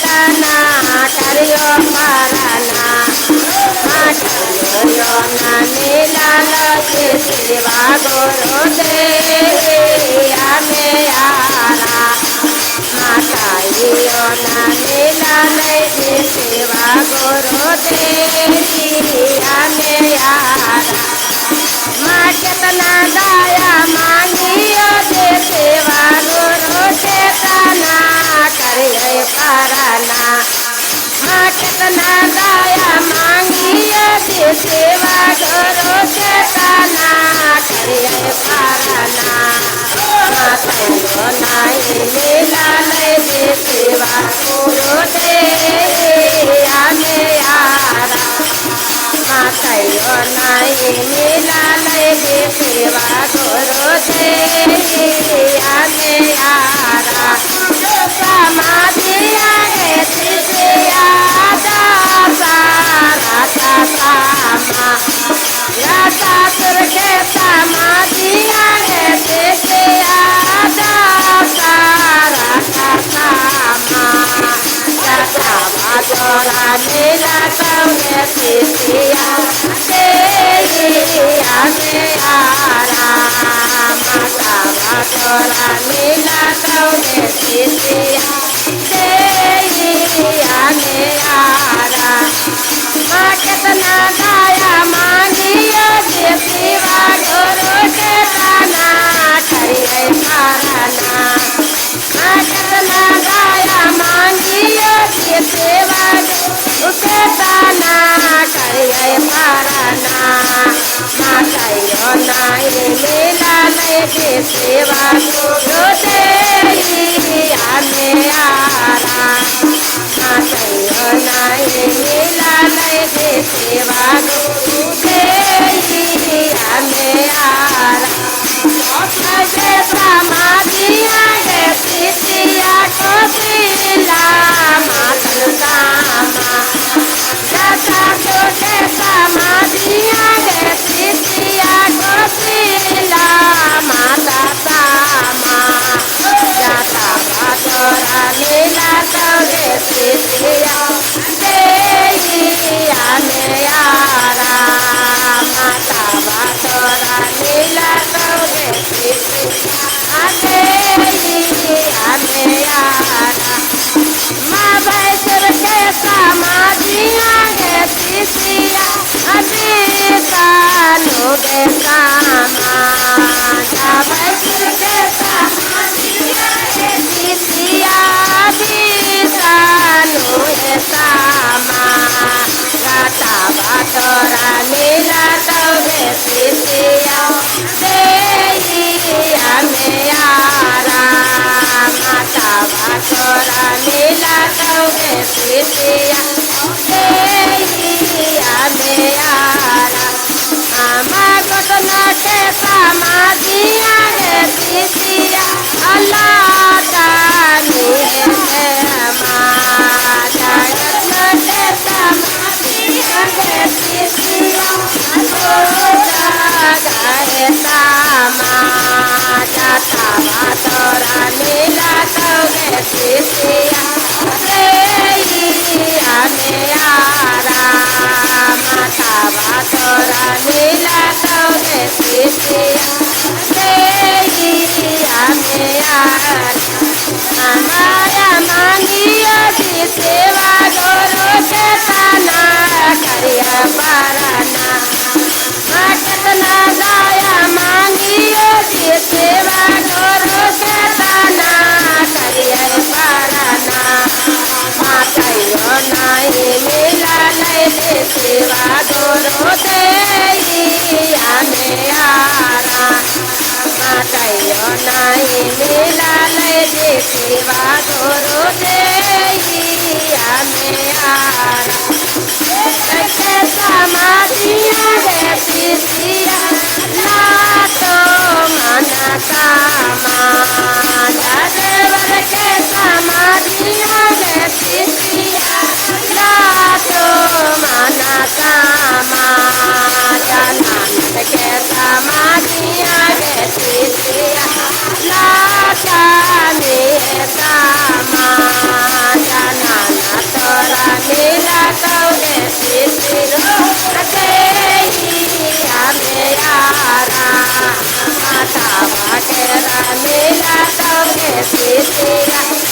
केतना करियो पारना माता ना मिलल सेवा गुरु दे आरा माता यो ना मिलल सेवा गुरु दे आरा माँ केतना दया मांगियो जे सेवा गुरु केतना करियो पारना माँ केतना दया मांगियो जे सेवा गुरु केतना करियो पारना माता यो नाई मिलल जे सेवा गुरु दे आरा माता यो नाई मिलल जे सेवा गुरु दे आरा समाधिया गे शिष्या सासुर के समाधिया गे शिष्या तोरा मिला तौगे शिष्या आरा माता तोरा मिला तौगे शिष्या आरा माँ केतना दया मांगियो जे सेवा गुरु केतना करियो पारना माँ केतना दया मांगियो जे सेवा गुरु केतना करियो पारना माता यो नाई मिलल जे सेवा गुरु दे आरा माता यो नाई मिलल जे सेवा गुरु दे आरा समाधिया गे शिष्या कोशिला मातन सामा के समाधिया गे शिष्या कोशिला माता सामा जाता तोरा मिला तौगे शिष्या दे आरा माता तोरा मिला तौगे शिष्या दे आरा माँ वैष्णव के समाधिया गे शिष्या गे सामा वैष्णव के समाधिया गे शिष्या सामा गाता तोरा मिला तौगे शिष्या दे आरा माता तोरा मिला तौगे शिष्या दे आरा माँ गोतना के समाधिया गे शिष्या अल्लाह दानी के समाधिया गे शिष्या गाए सामा जाता तोरा मिला तौगे शिष्या दे आरा माता तोरा मिला तौगे शिष्या दे आरा माया मांगियो जी सेवा गुरु केतना करियो पारना माँ केतना दया मांगियो जी सेवा गुरु केतना करियो पारना माता यो नाई मिलल जे सेवा गुरु दे आरा माता यो नाई मिलल जे सेवा गुरु दे आरा के समाधिया गे शिष्या लातो मन कामा देवर के समाधिया गे शिष्या लातो मन कामा नानक के समाधिया गे शिष्या लाता सामा नानक मेरा मिला तो के पितिया।